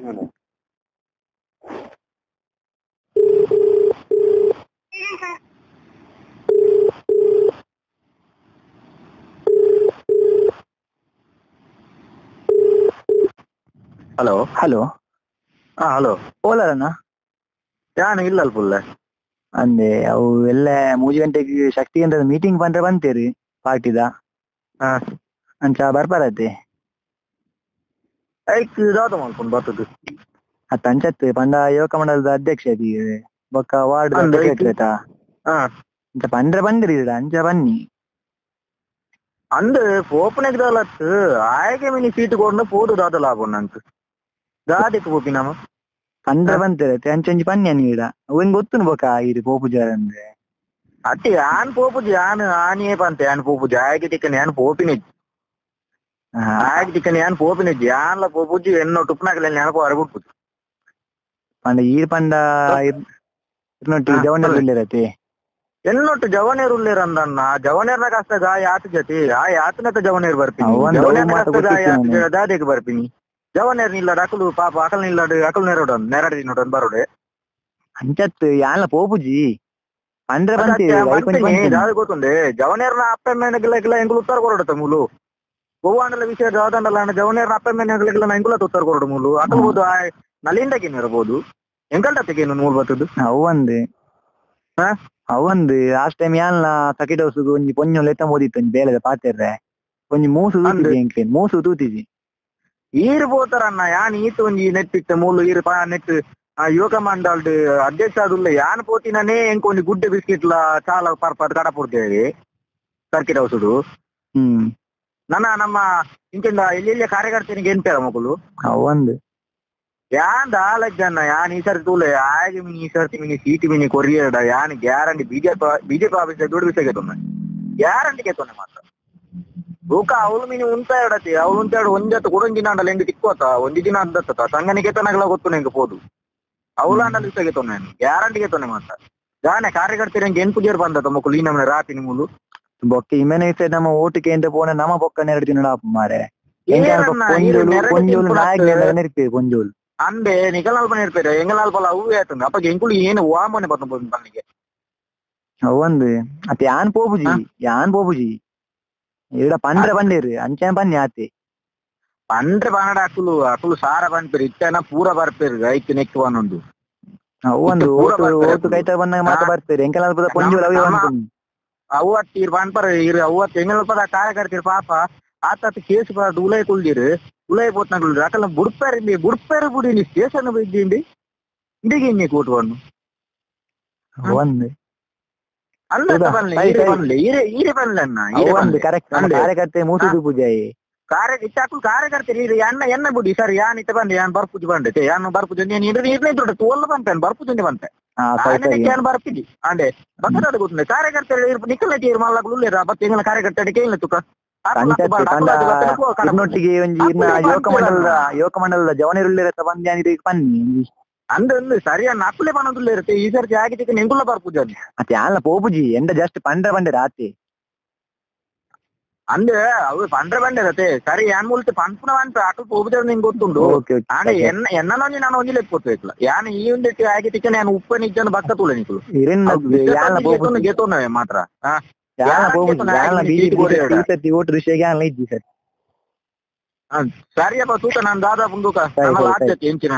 Hello hello hello ಓಲಾರಣ್ಣ ಯಾನು ಇಲ್ಲ ಅಲ್ಪ ಅಂದೆ ಅವು ಎಲ್ಲ 3 ಗಂಟೆಗೆ ಶಕ್ತಿ ಕೇಂದ್ರದ ಮೀಟಿಂಗ್ ಬಂದ್ರೆ ಬಂತೀರಿ ಪಾರ್ಟಿದ ಅಂಚ ಬರ್ಪಾರತ್ತೆ ಐಕ್ ದಾದ ಮಲ್ಕೊಂಡು ಬರ್ತದೆ ಅತ್ತ ಅಂಚತ್ತು ಪಂಡ ಯುವಕ ಮಂಡಲದ ಅಧ್ಯಕ್ಷ ಬೊಕ್ಕ ವಾರ್ಡ್ ಸೆಕ್ರೆಟರಿ ಅಂಚ ಪಂಡ್ರೆ ಬಂದಿರಿ ಅಂಚ ಬನ್ನಿ ಅಂದ್ ಪೋಪನೆಗ್ ದಾಲತ್ ಆಯ್ಕೆ ಮಿನಿ ಸೀಟ್ ಕೊಡ್ನ ಪೋದು ದಾದ ಲಾಭ ನಂತ ದಾದಕ್ಕೆ ಪೋಪಿ ನಮ್ಮ ಪಂಡ್ರೆ ಬಂತಾರೆ ಅಂಚಂಚಿ ಪನ್ನಿ ನೀಡ ಅವ್ ಗೊತ್ತುನು ಬೊಕ್ಕ ಇರು ಪೋಪುಜಾರ ಅಂದ್ರೆ ಅಟ್ಟಿ ಆನ್ ಪೋಪುಜಿ ಆನ್ ಆನಿಯೇ ಪಂತೆ ಆನ್ ಪೋಪುಜಿ ಆಯ್ಕೆ ತಿಕ್ಕನೆ ಆನ್ ಪೋಪಿನಿ ಆಯ್ಕೆ ತಿಕ್ಕನೆ ಆನ್ ಪೋಪಿನಿಜ್ಜಿ ಆನ್ಲ ಪೋಪುಜಿ ಎನ್ನೋ ಟುಪ್ನಾಕಲೆ ನೆನಪು ಅರಬಿಡ್ಪುಜಿ ಪಂಡ ಈರ್ ಪಂಡ ಇರ್ನೊಟ್ಟಿ ಜವನೇರ್ ಉಲ್ಲೇರತೆ ಎನ್ನೊಟ್ಟು ಜವನೇರ್ ಉಲ್ಲೇರ ಅಂದಣ್ಣ ಜವನೇರ್ನ ಕಷ್ಟ ಗಾಯ ಆತ ಜತಿ ಆ ಯಾತನಕ ಜವನೇರ್ ಬರ್ಪಿನಿ ಜವನೇರ್ ದಾದೆಗೆ ಬರ್ಪಿನಿ ಜವನೇರ್ ನಿಲ್ಲಡು ಅಕಲು ಪಾಪ ಅಕಲ್ ನಿಲ್ಲಡು ಅಕಲ್ ನೆರಡು ನೆರಡಿ ನೋಡನ್ ಬರೋಡೆ ಅಂಚತ್ ಯಾನ್ಲ ಪೋಪುಜಿ ಅಂದ್ರೆ ದಾದ ಗೊತ್ತುಂಡೆ ಜವನೇರ್ನ ಅಪ್ಪ ಮೇನಗಿಲ್ಲ ಎಂಗುಲು ಉತ್ತರ ಕೊರಡತ್ತ ಮೂಲು ಗೋವಾಂಡಲ ವಿಷಯ ದಾದಂಡಲ ಜವನೇರ್ನ ಅಪ್ಪ ಮೇನಗಿಲ್ಲ ಎಂಗುಲ ಉತ್ತರ ಕೊರಡು ಮೂಲು ಅಕಲ್ ಬೋದು ನಲಿಂದಗೇನು ಇರಬಹುದು ಎಂಕಲ್ಟತ್ತಗೇನು ನೂಲ್ ಬರ್ತದ್ದು ಅವಂದು ಅವಂದು ಲಾಸ್ಟ್ ಟೈಮ್ ಯಾನ್ಲ ಸಕಿಟ್ ಹೌಸ್ ಒಂಜಿ ಪೊಂಜೊ ಲೆತ್ತ ಮೋದಿತ್ತು ಒಂಜಿ ಬೇಲೆದ ಪಾತೆರ್ರೆ ಒಂಜಿ ಮೂಸು ತೂತಿಜಿ ಎಂಕ್ಲೇನ್ ಮೂಸು ತೂತಿಜಿ ಈರು ಪೋತಾರಣ್ಣ ಯಾನ್ ಈತ ಒಂಜಿ ನೆಟ್ ಇತ್ತ ಮೂಲು ಈರು ನೆಟ್ ಯುವಕ ಮಂಡಲ್ಡ್ ಅಧ್ಯಕ್ಷ ಅದುಲ್ಲ ಯಾನ್ ಪೋತಿನೇ ಎಂಕ ಒಂಜಿ ಗುಡ್ಡೆ ಬಿಸ್ಕಿಟ್ ಲ ಚಾಲ ಪರ್ಪದ್ ಕಡ ಪೂರ್ತೇವೆ ಸರ್ಕಿಟ್ ಹೌಸ್ ನನ್ನ ನಮ್ಮ ಇಂಚಿಂದ ಎಲ್ಲಿ ಕಾರ್ಯಕರ್ತನಿಗೆ ಎನ್ಪೇರ ಮಕ್ಕಳು ಅವಂದು ಯಾನ್ ದಾಲಜ್ಜಣ್ಣ ಯಾನ್ ಈ ಸರ್ತಿ ತೂಲೆ ಆಗಿ ಮಿನಿ ಈ ಸರ್ತಿ mini seat mini ಕೊರಿಯರ್ಡ ಯಾನ್ guarantee BJP office ದುಡ್ಡು ಬಿಸಾಗೆ ಗ್ಯಾರಂಟಿ ಕೇತೊಂಡೆ ಮಾತ್ರ ಬೂಕ ಅವಳು ಮಿನಿ ಉಂತ ಇಡತಿ ಅವಳು ಉಂತ ಒಂಜತ್ತು ಕೊಡೊಂಜಿ ದಿನ ಅಂಡಲ ಎಂಗ್ ತಿಕ್ಕೋತ ಒಂಜಿ ದಿನ ಅಂದತ್ತ ಸಂಗನಿ ಕೇತನಗಲ ಗೊತ್ತು ಎಂಗ್ ಪೋದು ಅವಳು ಅಂಡಲ ಬಿಸಾಗೆ ತೊಂದೆ ಗ್ಯಾರಂಟಿ ಕೇತೊಂಡೆ ಮಾತ್ರ ಜಾನೆ ಕಾರ್ಯಕರ್ತರು ಎಂಗ್ ಎನ್ಪುಜೇರ್ ಬಂದತ್ತ ಮಕ್ಕಳು ಈ ನಮ್ಮನೆ ರಾತಿ ನಿಮ್ಮಲು ಬೊಕ್ಕ ಇಮೆನೆ ನಮ್ಮ ಓಟು ಕೇಂದ್ರ ಪೋಣ ನಮ್ಮ ಬೊಕ್ಕ ನೆರಡು ತಿನ್ನಡ ಮಾರೆ ಕೊಂಜೋಲು ಅಂದೆ ನಿಕಲಾಲ್ಪ ಇರ್ತಾರೆ ಎಂಗಲಾಲ್ಪಲ ಅವು ಆಯ್ತಂದ ಅಪ್ಪ ಎಂಕುಲು ಏನು ವಾಮನೆ ಬರ್ತದೆ ಪನ್ನಿಗೆ ಅವಂದು ಅತ್ತ ಯಾನ್ ಪೋಪುಜಿ ಯಾನ್ ಪೋಪುಜಿ ಇಡ ಪಂಡ್ರೆ ಬಂದಿರಿ ಅಂಚೆ ಬನ್ನಿ ಆತೆ ಪಂಡ್ರೆ ಬಾನಡ ಅಕುಲು ಅಕುಲು ಸಾರ ಬಂದ್ಪೇರು ಇಟ್ಟನ ಪೂರ ಬರ್ಪೇರು ಐಕ್ ನೆಕ್ ಬನ್ನೊಂದು ಅವಂದು ಓಟು ಓಟು ಕೈತ ಬಂದಾಗ ಮಾತ್ರ ಬರ್ಪೇರು ಎಂಕಲಾಲ್ಪದ ಪೊಂಜೋಲು ಅವು ಅವು ಅತ್ತೀರ್ ಪನ್ಪರ ಇರು ಅವು ಅತ್ತ ಎಂಗಲಾಲ್ಪದ ಕಾರ್ಯಕರ್ತೀರ್ ಪಾಪ ಆತ ಕೇಸ್ ಬಾರ್ದು ಉಲೈ ಕುಲ್ದಿರು ಉಲೈ ಪೋತ್ನಗಳು ಅಕಲ ಬುಡ್ಪೇರು ಬುಡ್ಪೇರು ಬುಡಿ ನೀ ಸ್ಟೇಷನ್ ಬೈದಿಂಡಿ ಇಂಡಿಗೆ ಇನ್ನೆ ಕೋಟು ಬಣ್ಣು ಒಂದು ಅಲ್ಲ ಬನ್ಲೆ ಬನ್ಲೆ ಈರೆ ಈರೆ ಬನ್ಲೆ ಅಣ್ಣ ಈರೆ ಒಂದು ಕರೆಕ್ಟ್ ಕಾರ್ಯಕರ್ತೆ ಮೂಸುದು ಪೂಜೆ ಕಾರ್ಯ ಇಟ್ಟಾಕುಲು ಕಾರ್ಯಕರ್ತರು ಈರೆ ಎನ್ನ ಎನ್ನ ಬುಡಿ ಸರ್ ಯಾನ್ ಇತ್ತ ಬಂದೆ ಯಾನ್ ಬರ್ಪುಜಿ ಬಂಡೆ ಯಾನ್ ಬರ್ಪುಜಿ ನೀನು ಇರ್ನೇ ಇರ್ನೇ ದೊಡ್ಡ ತೋಲ್ ಬಂತಾನೆ ಬರ್ಪುಜಿ ಬಂತೆ ಯಾನ್ ಬರ್ಪಿಜಿ ಅಂಡೆ ಬಕ್ಕದಾದ ಗೊತ್ತುಂಡೆ ಕಾರ್ಯಕರ್ತರು ನಿಕ್ಕಲಟಿ ಮಲ್ಲಗಳು ಉಲ್ಲೇರ ಬತ್ತೆ ಎಂಗಲ ಕಾರ್ಯಕರ್ತ ಕೇಳಿಲ್ಲ ತುಕ ಇನ್ನೊಟ್ಟಿಗೆ ಒಂಜಿ ಯುವಕ ಮಂಡಲದ ಯುವಕ ಮಂಡಲದ ಜವನೇರುಳ್ಳಿರತ್ತ ಬಂದೆ ಪನ್ನಿ ಅಂದ್ರೆ ಸರಿ ಅಣ್ಣ ಅಕ್ಕುಲೆ ಬನ್ನದುಲ್ಲ ಇರುತ್ತೆ ಈ ಸರ್ತಿ ಆಗಿದ್ದಕ್ಕೆ ಎಂಗುಲ ಬರ್ಪುಜಿ ಅತ್ತೆ ಯಾನ್ಲ ಪೋಪುಜಿ ಎಂಡ ಜಸ್ಟ್ ಪಂಡ್ರೆ ಬಂಡೆ ರಾತಿ ಅಂದ್ರೆ ಅವು ಪಂಡ್ರೆ ಬಂಡೆ ರತೆ ಸರಿ ಯಾನ್ ಮೂಲ್ತೆ ಪನ್ಪುನ ಪನ್ಪ ಅಕಲ್ ಪೋಪುಜಿ ನಿಂಗೆ ಗೊತ್ತುಂಡು ಆನೆ ಎನ್ನ ಎನ್ನೊಂಜಿ ನಾನು ಒಂಜಿ ಲೆಪ್ಪೊತ್ತು ಯಾನ್ ಈ ಒಂದಿಟ್ಟು ಆಗಿದ್ದಕ್ಕೆ ನಾನು ಉಪ್ಪನ ಇಜ್ಜನ ಬಕ್ಕ ತೂಲೆ ನಿಕುಲು ಗೆತೋನವೆ ಮಾತ್ರ ಸರಿಯಪ್ಪ ತೂಕ ನಾನು ದಾದಾ ಪುಂದೂಕ ಎಂಚಿನ.